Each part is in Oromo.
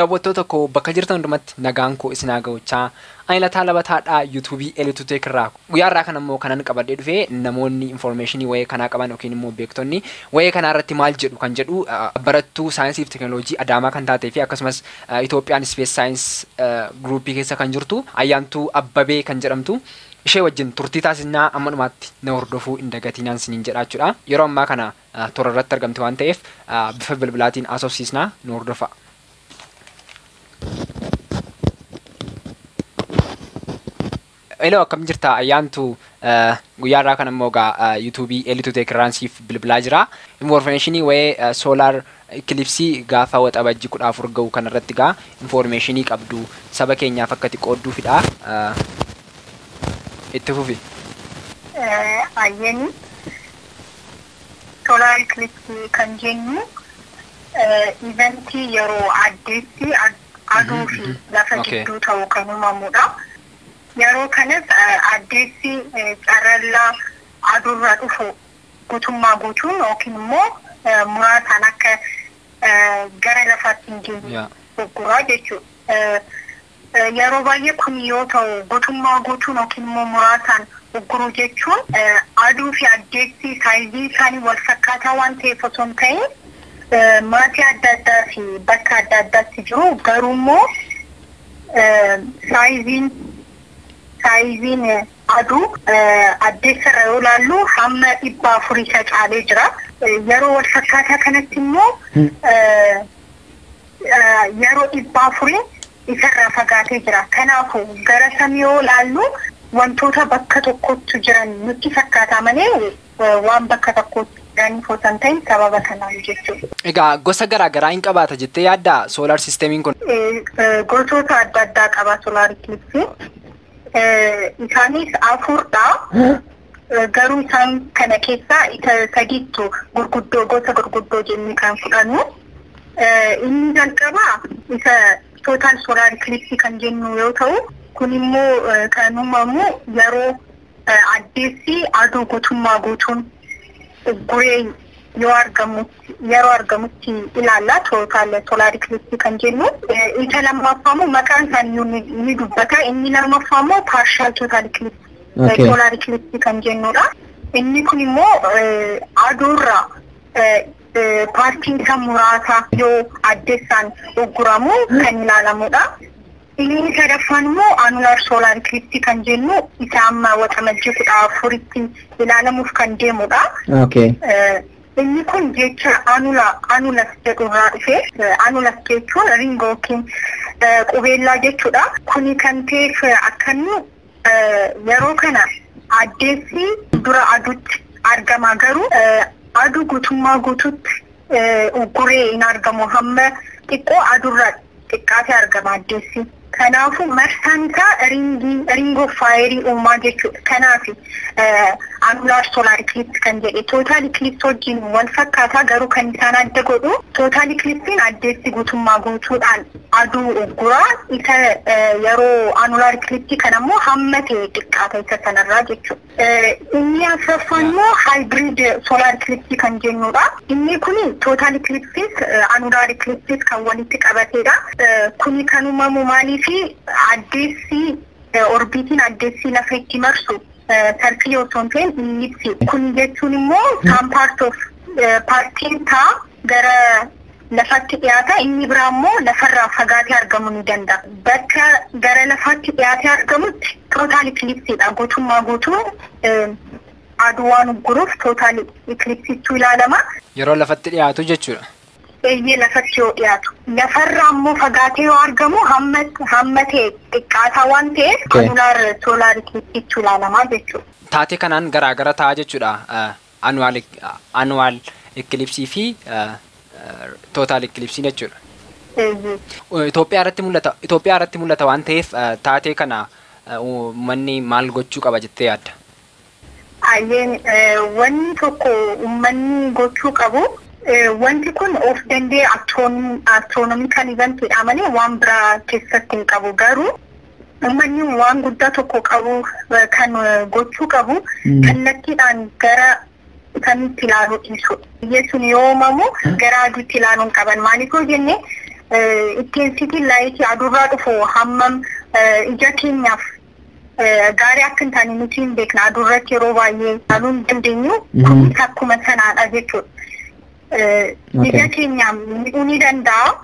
Daawwattoota koo bakka jirtan hundumatti nagaan koo isin haa ga'uchaa. Ani Lataa Labataadhaa yuutuubii Elitu Tech irraa. Guyyaa irraa kan ammoo kanan qabadhee dhufee namoonni informationii wayii kanaa qaban yookiin immoo beektonni wayii kanaa irratti maal jedhu kan jedhu barattuu saayinsii fi teekinooloojii Adaamaa kan taatee fi akkasumas Itoophiyaan Space Science Groupii keessa kan jirtu Ayyaantuu Abbabee kan jedhamtu ishee wajjin turtii taasisnaa amma dhumaatti na hordofuu hin dagatinaan isiniin jedha jechuudha. Yeroo ammaa kana toora irratti argamti waan ta'eef bifa bilbilaatiin haasofsiisnaa nu hordofa. Hello, akkam jirta Ayyaantu? Guyyaa irraa kan ammoo egaa yuutuubii Elitu Tech irraan siif bilbilaa jira. Informationii waa'ee solar eclipse gaafa waxabajji 14 ga'u kanarratti egaa informationii qabdu saba keenyaaf akka itti qoodduufidha. Itti fufi. Ayyaani solar eclipse kan jennu eventii yeroo addeessi aduu fi lafa gidduu ta'u kan uumamudha. Yeroo kanas addeessi carrallaa aduurraa dhufu guutummaa guutuun yookiin immoo muraasaan akka gara lafaatti hin geenye gurguraa jechuudha. Yeroo baay'ee kun yoo ta'u guutummaa guutuun yookiin immoo muraasaan gurguruu jechuun aduu fi addeessi saayizii isaanii wal fakkaataa waan ta'eef osoo hin ta'in maatii adda addaa fi bakka adda addaatti jiru garuu immoo saayiziin aduu addeessarra yoo ilaallu hamma 400 isa caalee jira. Yeroo wal fakkaataa kanatti immoo yeroo 400 isarraa fagaatee jira. Kanaafuu gara samii yoo ilaallu wantoota bakka tokkotti jiran nutti fakkaata malee waan bakka tokkotti jiraniif osoo hin ta'in sababa kanaan jechuudha. Egaa gosa garaagaraa hin qabaata jettee yaaddaa solar sisteemiin kun? Gosoota adda addaa qaba solar eclipse. Isaanis afurdha. Garuu isaan kana keessaa isa sadiitu gurguddoo gosa gurguddoo jennee kan fudhannu. Inni jalqabaa isa total solar eclipse kan jennu yoo ta'u kun immoo kan uumamu yeroo addeessi aduu guutummaa guutuun guree yoo argamutti yeroo argamutti ilaalla total solar eclipse kan jennu. Isa lammaffaa immoo maqaan isaanii ni dubbata. Inni lammaffaa immoo partial total eclipse solar eclipse kan jennudha. Inni kun immoo aduurraa paartiin isaa muraasa yoo addeessaan ugguramu kan ilaalamudha. Inni sadaffaan immoo annular solar eclipse kan jennu isa amma waxabajjii 14tti ilaalamuuf kan deemudha. Inni kun jecha annulus jedhurraa dhufe. Annulus jechuun ring yookiin qubeellaa jechuudha. Kuni kan ta'eef akkanni yeroo kana addeessi dura aduutti argama garuu aduu guutummaa guututti ugguree hin argamu hamma xiqqoo aduurraa xiqqaatee argama addeessi. Kanaafuu marsaan isaa ring of fire uumaa jechuudha. Kanaaf annular solar eclipse kan jedhe total eclipse wajjin wal fakkaataa garuu kan isaan adda godhu total eclipse'n addeessi guutummaa guutuudhaan aduu ugguraa isa yeroo annular eclipse kan ammoo hamma ta'e xiqqaata isa sanarraa jechuudha. Inni afuraffaan immoo hybrid solar eclipse kan jennudha. Inni kuni total eclipse annular eclipse kan walitti qabateedha. Kuni kan uumamu maaliif addeessi orbiitiin addeessi lafa itti marsu sarkilii osoo hin ta'in ellipsii. Kun jechuun immoo some part of paartiin taa gara lafatti dhiyaata inni biraa immoo lafarraa fagaatee argamuu ni danda'a. Bakka gara lafaatti dhiyaatee argamutti total eclipseedha. Guutummaa guutuu aduu waan ugguruuf total eclipseetu ilaalama. Yeroo lafatti dhiyaatu jechuudha. Eeyyee lafatti yoo dhiyaatu. Lafarraa immoo fagaatee yoo argamu hamma ta'e xiqqaataa waan ta'eef annular solar eclipseetu ilaalamaa jechuudha. Taatee kanaan garaagara ta'a jechuudha. Annual eclipse fi total eclipse jechuudha. Itoophiyaa irratti mul'ata waan ta'eef taatee kana uummanni maal gochuu qaba jettee yaadda? Ayyeen wanni tokko uummanni gochuu qabu wanti kun of danda'e astronomical eventidha malee waan biraa keessatti hin qabu garuu uummanni waan guddaa tokko qabu kan gochuu qabu kallattiidhaan gara samiitti ilaaluu dhiisudha. Biyyi sun yoo uumamu gara aduutti ilaaluu hin qaban. Maaliif yoo jenne Intensity light aduurraa dhufu hammam ija keenyaaf gaarii akka hin taane nuti hin beekna. Aduurratti yeroo baay'ee ilaaluu hin dandeenyu. Kunis akkuma sanaadha jechuudha. Ija keenya miidhuu ni danda'a.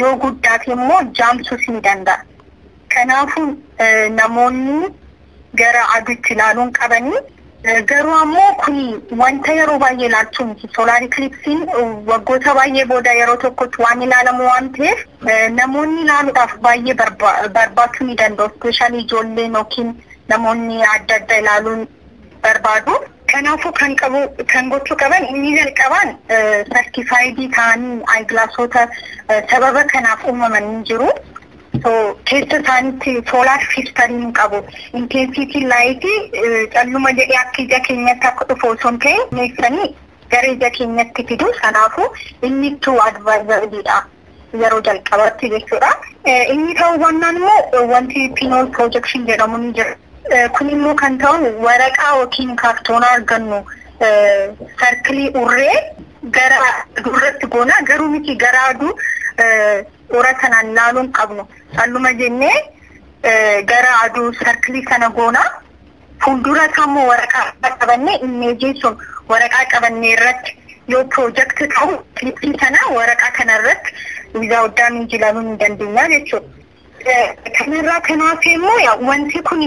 Yoo guddaate immoo jaamsuus ni danda'a. Kanaafuu namoonni gara aduutti ilaaluun qabanii. Garuu ammoo kuni wanta yeroo baay'ee ilaalchuu miti. Solar eclipsiin waggoota baay'ee booda yeroo tokkotti waan ilaalamu waan ta'eef namoonni ilaaluudhaaf baay'ee barbaachuu ni danda'u. Especially ijoolleen yookiin namoonni adda addaa ilaaluun barbaadu. Kanaafuu kan qabu kan gochuu qaban inni jalqabaan certified ta'anii eyeglassota sababa kanaaf uumaman ni jiru. So keessa isaaniitti solar filterii hin qabu. Intensity light calluma jedhee akka ija keenyatti akka dhufu osoo hin ta'in meessanii gara ija keenyatti fidu. Kanaafuu inni ittuu advisabledha yeroo jalqabaatti jechuudha. Inni ta'uu baannaan immoo wanti pinhole projection jedhamu ni jira. Kun immoo kan ta'u waraqaa yookiin kaartoonaa argannu circle urree gara aduurratti goona. Garuu miti gara aduu ura kanaan ilaaluu hin qabnu. Calluma jennee gara aduu circle sana goona. Fuuldura isaa immoo waraqaa qabannee image sun waraqaa qabannee irratti yoo project ta'u eclipse sana waraqaa kana irratti without damage ilaaluu ni dandeenya jechuudha. Kanarraa kanaaf immoo wanti kun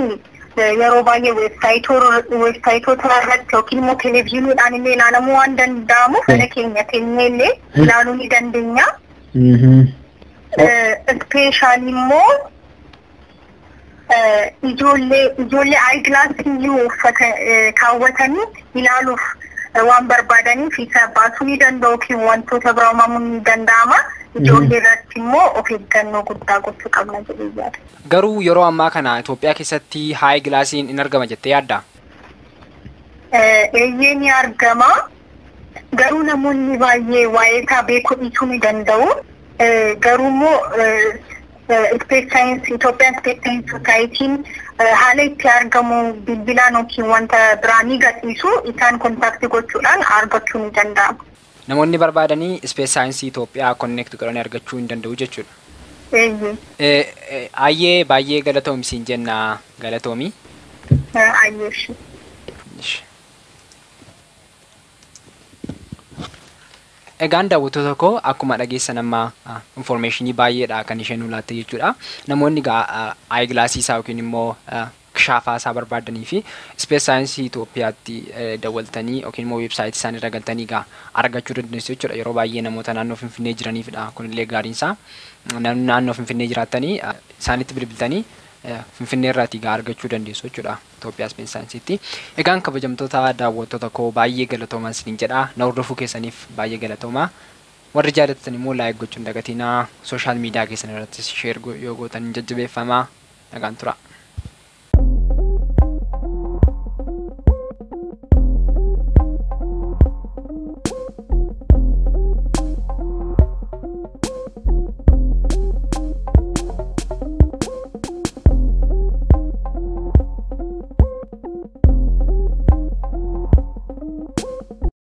yeroo baay'ee websiteoota irratti yookiin immoo televezyiiniidhaan illee ilaalamuu waan danda'amuuf mana keenya teenyee illee ilaaluu ni dandeenya. Especially immoo ijoollee eyeglass iyyuu uffata kaawwatanii ilaaluuf waan barbaadaniif isa baasuu ni danda'u yookiin wantoota biraa uumamuu ni danda'ama. Ijoollee irratti immoo of eeggannoo guddaa gochuu qabna jedhee yaada. Garuu yeroo ammaa kana Itoophiyaa keessatti eyeglassiin hin argama jettee yaaddaa? Eeyyee, ni argama. Garuu namoonni baay'ee waa'ee isaa beekuu dhiisuu ni danda'u. Garuu immoo Space Science, Itoophiyaan Space Science Societyn haala itti argamu bilbilaan yookiin wanta biraa ni gadhiisu, isaan contact gochuudhaan argachuu ni danda'ama. Namoonni barbaadanii Space Science Itoophiyaa connect godhanii argachuu hin danda'u jechuudha. Eeyyee. Ayyee, baay'ee galatoomi siin jenna, galatoomi. Ayyeeshi. Egaan daawwattoota koo, akkuma dhageessan amma informationii baay'eedha kan isheen nu laatte jechuudha. Namoonni egaa eyeglassii isaa yookiin immoo kishaafaa isaa barbaadanii fi Space Science Itoophiyaatti dawwaltanii yookiin immoo website isaanii irra galtanii egaa argachuu dandeessu jechuudha. Yeroo baay'ee namoota naannoo Finfinnee jiraniifidha kunillee gaariin isaa. Naannoo Finfinnee jiraattanii isaanitti bilbiltanii Finfinnee irraati egaa argachuu dandeessu jechuudha Itoophiyaa Space Scienceetti. Egaan kabajamtoota daawwattoota koo, baay'ee galatoomaa isiniin jedha. Na hordofuu keessaniif baay'ee galatoomaa. Warri jaallattan immoo like gochuun dagatinaa. Social media keessan irrattis share yoo gootan jajjabeeffamaa. Nagaan tura.